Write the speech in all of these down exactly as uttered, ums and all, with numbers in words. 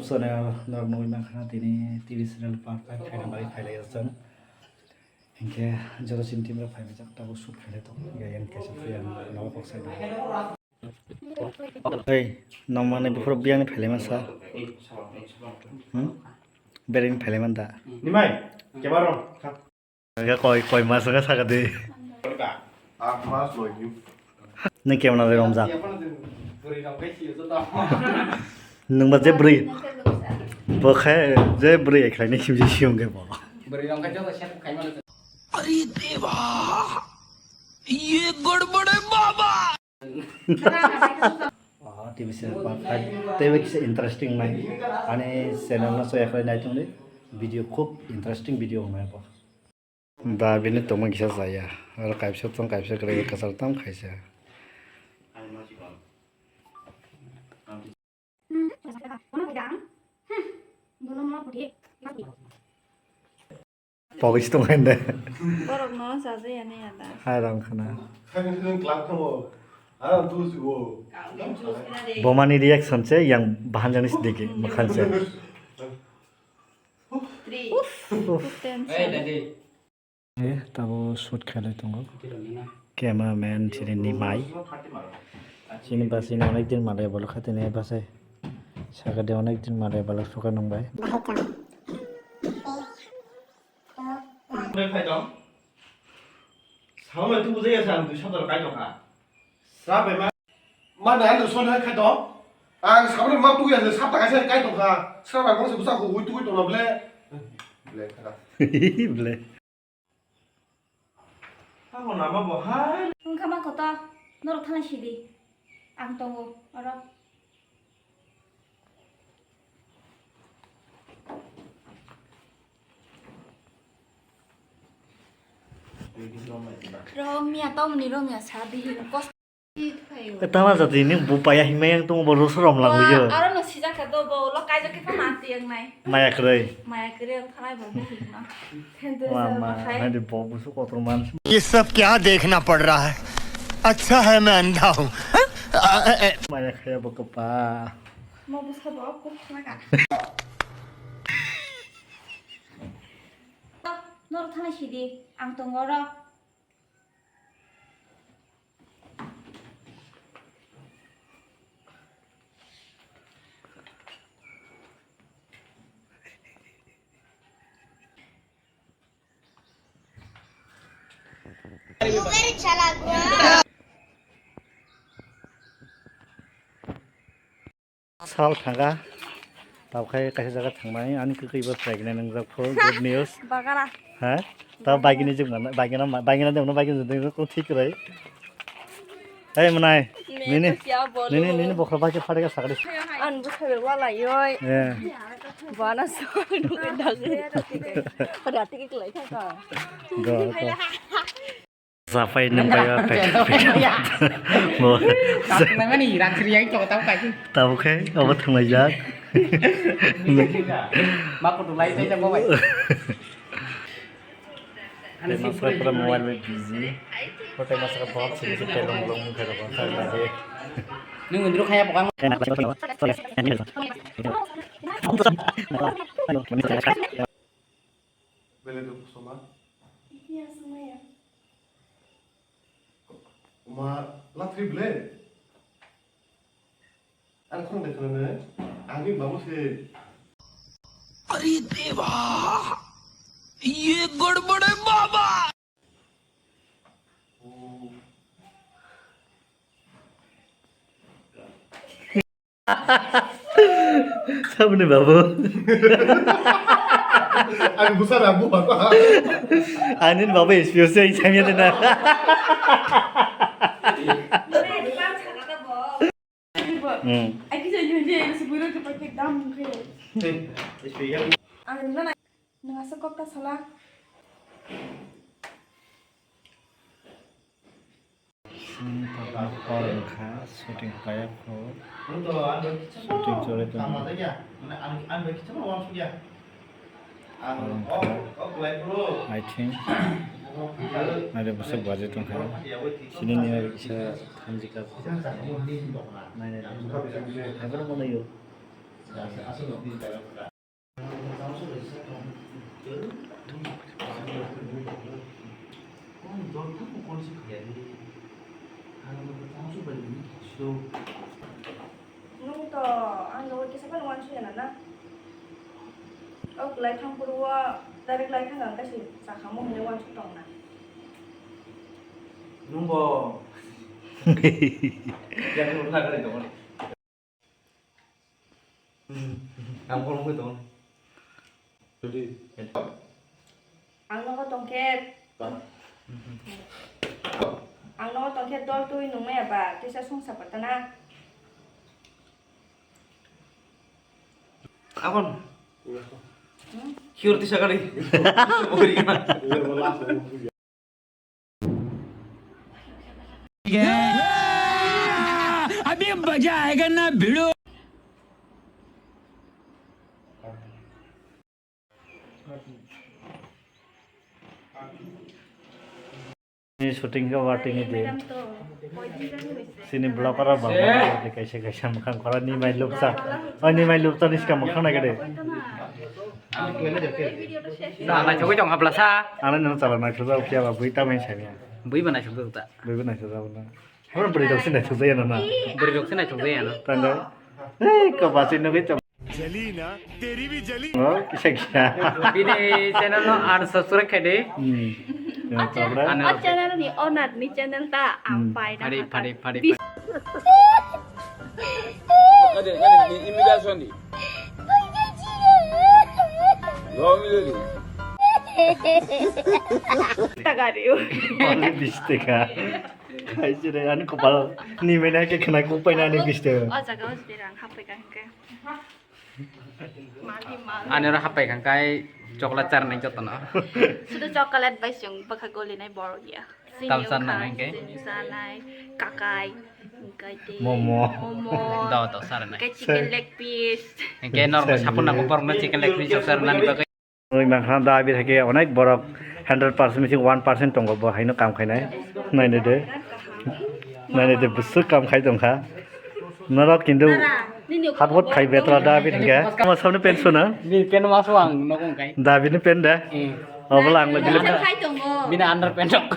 Channel norok nugwi mankha tini T V serial part five khaina bagwi phailai o chwng. Hinkhe joto chini team rok phaimajak tabuk shoot khailai tongo. Hinkhe yang kaisa phaiyang nogo kok sai. Hey, nongmani buphuru biyangni phailai mansa. Hmm? Bereng phailai manda. Nimai, kebaro. Koi, koi mas wngkha saka de. Aat mas loi. Nung kemana de romjak? Nungba je bwrwi. Bo khe je bwrwi ekhlai ni simji siyong ge bo. Are deba, ye gadbad hai baba. Oh, T V serial part five. Teibo kisa interesting nai. Ani channel no soya khlai nai tongdi. Video khub interesting video wngnai bo. Da bini tongma kisa chaya. Aro kaisa tong kaisa kwrwi kwchar tam khaisa. Pogis tong hende. Borok no sajaya ne ya da. Hai rang khana. Bomani reaction se yang bahan jani sedikit makan se. Uff, uff. Eh, tabo shoot khailai tongo. Cameraman chini Nimai. Chini bachai no onek din malai bolo kha tini bachai. Saka de onek din malai bolo suka nung bai. Bre khai dong. Sao mai tu bujai ya sa ang tu sa dor kai dong kha. Sra bai ma. Ma na ando son hai khai dong. Ang sabri ma tu ya sa ta kai sa kai dong kha. Sra bai bong se busa ko hui tu hui dong na ble. Ble kha. Ble. Abo nama bo hai. Wngkha ma koto, norok thana sidi. Ang tongo, oro. Romia, tomni Romia sa bihi kos. Tama jati ni bo paya himai yang tongo bo roso rom lang yo. Aro no sijak ka do bo lo kaijak ke phano anti yang nai. Maya kwrwi. Maya kwrwi ang thalai bo bo himma. Thendu sa ma khai. Hai de bo busu kotor man. ये सब क्या देखना पड़ रहा है? अच्छा है मैं अंधा हूँ। Maya khaya bo kapa. Mo busa bo ko khna ka. Nor thana sidi ang tongo ro. Sal thangkha, tabuk khai kaisa jaga thangnai, ani kwkwi bo pregnant wngjak phuru, good news. Bagara. Ha? Ta bagini jibna, bagina, bagina de bagini jibna ko thik rai. Hey, mwnai. Nini, nini, nini bokhorok bai khe phari kha sakri. An bwsai bai wala yoi. Eh. Bana so, nukui dagri. Rati ki klai kha ka. Go, go. Japai nang bai ba pek. Bo. Nang mani rak sri yang to tau kai. Tau khe, obo thwnglai jak. Ma ko tulai te jabo bai. Tei masra pura mobile bai busy. Kotai masra box sini se telong long mungkha rok thar lagi. Nung undro khaya pokang. Bele do kusoma. Iya semua ya. Uma latri bele. Ang khorang de khorang de, ang ni babu se. अरे देवा, ये गड़बड़ है बाबा। Sabni babu. Ang busa rabu apa? Anin babu S P O se exam ya dena. Hmm. Ai, kisa yun je, si buro ke pakai dam ke. Ang na na, nang asa kok ta sala. Sini papa call kha, shooting kaya ko. Shooting chole to. Ang, ang, ang, I think, nare bwswk baji tongkha. Sini ni kisa thanjika. Nai, nai, nai. Habar mo nayo. Nwng to ang logi kisa phano uansukya na na. O kwlai thang phuru o direct lai thang ang kaisa chakhamung hinwi uansuk tong na. Nwng bo. Yang nwng na gari tong. Ang phone hwnwi tongo. Ang nogo tongkhe, ang nogo tongkhe dol twi nungmaya ba, twisa songsa patana. Abon. Hmm? Cure tisa kali. अभी मजा आएगा ना भिड़ो। Ni shooting ka wating di. Sini blogger ba ba kaisa kaisa mukhang khora ni mai lupsa. O ni mai lupsa ni ska mukhang na gede. Na naithogwi tong habla sa. Ano nang chala naithok jao kya ba bui ta mai sanya. Bui ba naithok jao ta. Bui ba naithok jao na. Horo buri rok sini naithok jaya na na. Buri rok sini naithok jaya na. Tando. Ei ko ba sini nugwi tong. जली ना, तेरी भी जली। Oh, kisa kisa. Bini channel no unsubscribe khai de. Hmm. Ano. O channel ni owner ni channel ta ang pai na. Phari, phari, phari, phari. Ada, ada ni imigrasyon di. Lo mi lo di. Tagario. Only bis taka. Kaisire ani kopal ni mena ke khna kupai na ani bis taka. O jaga o jodi rang hapai ka hingke. Ani oro hapai kha kai chocolate charnai jotono. Sudu chocolate bai chwng bwkha golinai borok ya. Tam charnai hwnkhe? Chini chanai, kakai, hwnkhe tei momo. Momo. Do, do, charnai. Hwnkhe chicken leg piece. Hwnkhe norok sapor nango borokno chicken leg piece rok charnani bagwi. Mangkhana da abir hai khe onek borok hundred percent missing one percent tongo bo haino kam khainai. Nainai de. Nainai de bwswk kam khai tongkha. Norok kintu hatwot khai betra da abir hingke. Tamo sabni pen suna. Bini pen ma suang nokong kai. Da bini pen da. Hmm. Obola ang le bini. Bini underpant rok.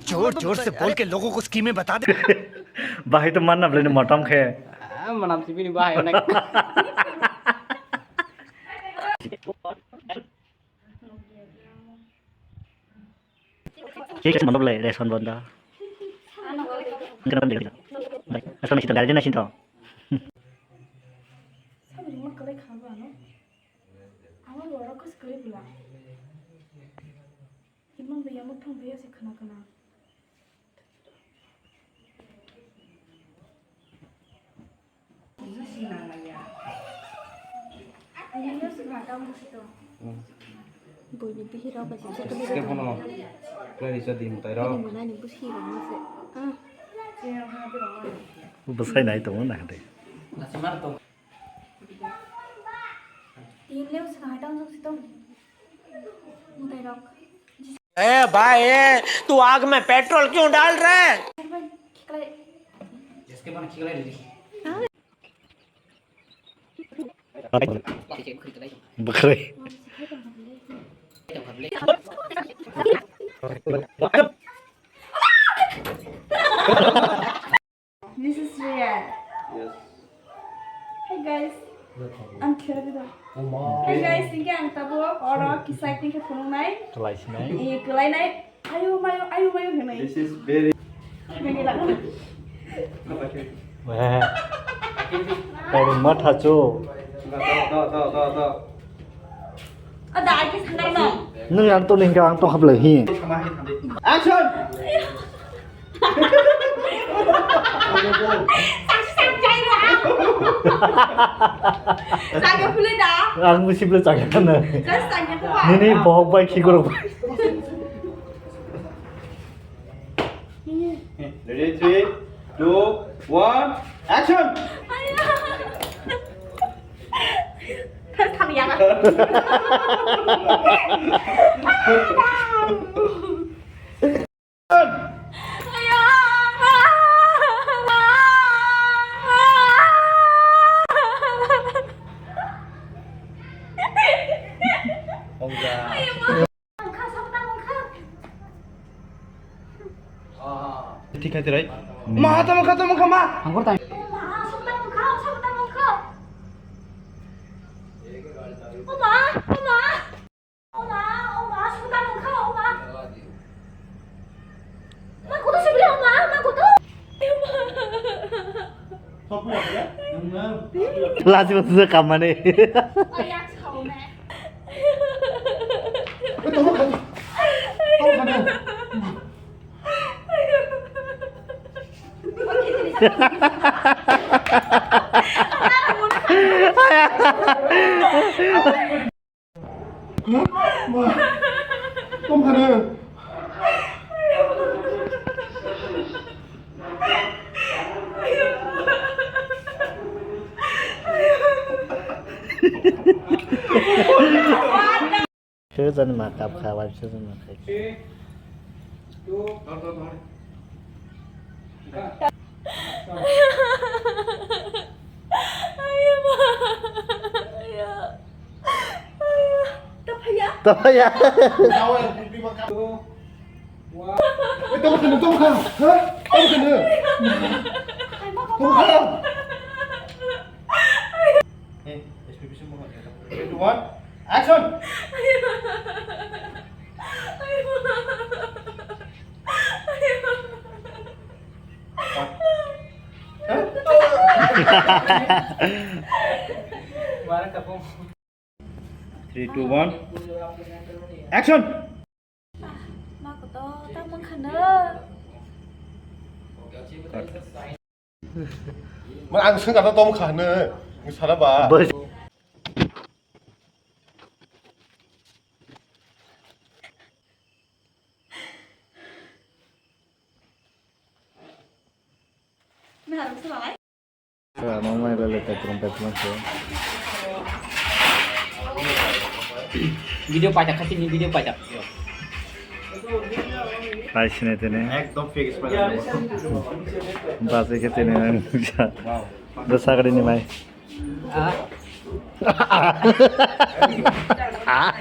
जोर जोर से बोल के लोगों को स्कीमें बता दे। Bahai to manna bwlai ni motom khe. Ah, manam si bini bahai onek. Khe khe manok le ration bonda. Kena kan dega. Ration machine to garden machine to. Sabri ma kalai khaba no. Ama lora kus kare bula. Imang baya mo thong baya se khana khana. Boini bihirok bai se chocolate. Bwsai nai tongo na de. Tin leo se nai tong si tong. Mutai rok. ए भाई, ए, तू आग में पेट्रोल क्यों डाल रहा है? Bwkhwrwi. This is Rian. Yes. Hi guys. Ang kira dito. Hi guys, tingki ang tabo oro kisai tingki phunuknai. Kalai sinai. Eh, kalai nai. Ayo mayo, ayo mayo hinai. This is very. Weh. Kari matha chu. Da, da, da, da, da. Ada lagi sebentar no. Nung ang to ningka ang to hablai hi. Action. Ang bisi bela chakha na. Nini bohok bai khikorok bai. Ready, three, two, one, action. Thik hai tirai. Ma, tamo kha, tamo kha, ma. Hangkor tai. Lachi bo sujak kamani. Tongphano. Sejani ma kap kha, wife sejani ma khai. Tapaya. Tapaya. Tamo kha, tamo kha. Ha? Tamo kha. Tamo kha. Hey, S P P C mo. Three, two, one, action! Three, two, one, action! Ma koto, ta mangkhano. Ma ang sengkha ta tom kha hwnwi, nung sala ba. Bus. Video pajak khasi ni video pajak. Pai sini tene. Ekdom fake smile. Basi ke tene. Wow. Dosa kali ni mai. Ah. Ah.